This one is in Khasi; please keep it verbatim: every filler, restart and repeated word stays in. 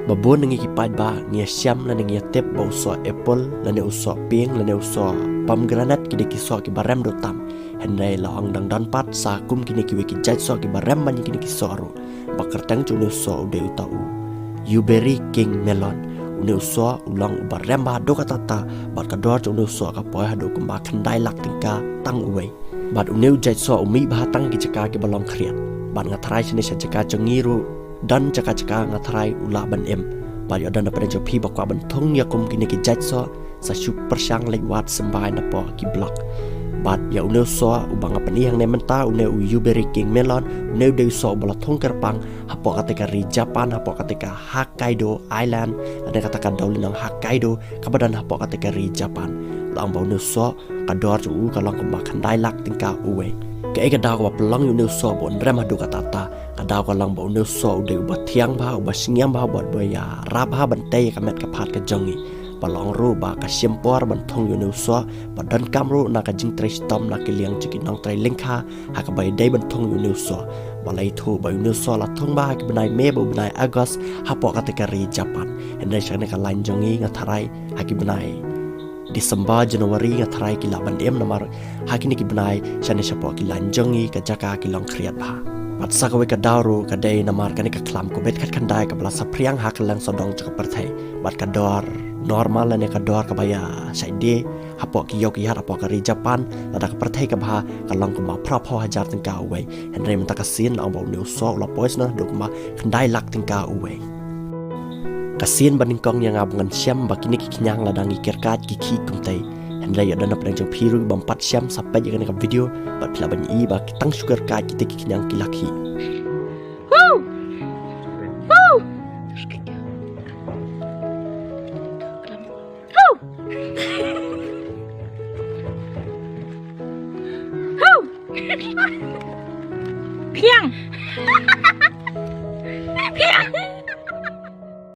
Ba bun na ngi ki paidbah ngi ïa shem lane ngi ïa tip ba u soh apple lane u soh pieng lane u soh pomegranate ki dei ki soh kiba rem duh tam. Hynrei la ong dang don pat sa kum kine kiwei ki jait soh kiba rem ban ïa kine ki soh ruh. Ba kyrteng jong une u soh u dei uta u Uberry King Melon. Une u soh u long uba rem bha haduh katta katta, bad ka dor jong une u soh ka poi haduh kumba khyndai lak tyngka tang uwei. Bad une u jait soh u mih bha tang ki jaka kiba long khriat. Bad nga tharai shane sha jaka jong ngi ruh don jaka jaka nga tharai u lah ban im. Bad ïoh don na pdeng jong phi ba kwah ban thung ïa kum kine ki jait soh, sa shu pyrshang leit wad symbai napoh ki block. Bad ïa une u soh uba nga pyni hangne mynta, une u Uberry King Melon, une u dei u soh uba la thung kyrpang hapoh kata ka ri Japan, hapoh kata ka Hokkaido Island, lane kata ka dewlynnong Hokkaido kaba don hapoh kata ka ri Japan. La ong ba une u soh ka dor jong u ka long kumba khyndai lak tyngka uwei. Kaei ka daw kaba pynlong ïa une u soh ba un rem haduh katta katta? Ka daw ka long ba une u soh u dei uba thiang bha, uba shngiam bha, bad uba ïarap bha ban tei ïa ka met ka phad ka jong ngi. Ba la ong ruh ba ka shim por ban thung ïa une u soh, ba donkam ruh na ka jingtrei shitom na ka liang jong ki nongtrei lyngkha ha kaba ïadei ban thung ïa une u soh. Ba la ïathuh ba une u soh la thung bha ha ki bnai May bad u bnai August hapoh kata ka ri Japan. Hynrei shane ka lain jong ngi nga tharai ha ki bnai December, January nga tharai ki lah ban im namar ha kine ki bnai shane shapoh ki lain jong ngi ka jaka ki long khriat bha. Bad sa kawei ka daw ruh ka dei namar kane ka khlam Covid khatkhyndai kaba la saphriang ha kylleng sawdong jong ka pyrthei. Bad ka dor normal lane ka dor kaba ïa shai die hapoh ki ïew ki hat hapoh ka ri Japan, lada ka pyrthei ka bha, ka long kumba phra phew hajar tyngka uwei. Hynrei mynta ka sien la ong ba une u soh u la poi sha haduh kumba khyndai lak tyngka uwei. Ka sien ba nyngkong ïa nga ba ngan shem ba kine ki khñiang lada ngi kyrkaid ki khih kumtei. Hynrei ïoh don na pdeng jong phi ruh bym pat shem, sa peit ïa kane ka video bad phi lah ban i ba ki tang shu kyrkaid kita ki khñiang ki la khih. Hu! Hu! Hu! Hu! Phiang! Phiang!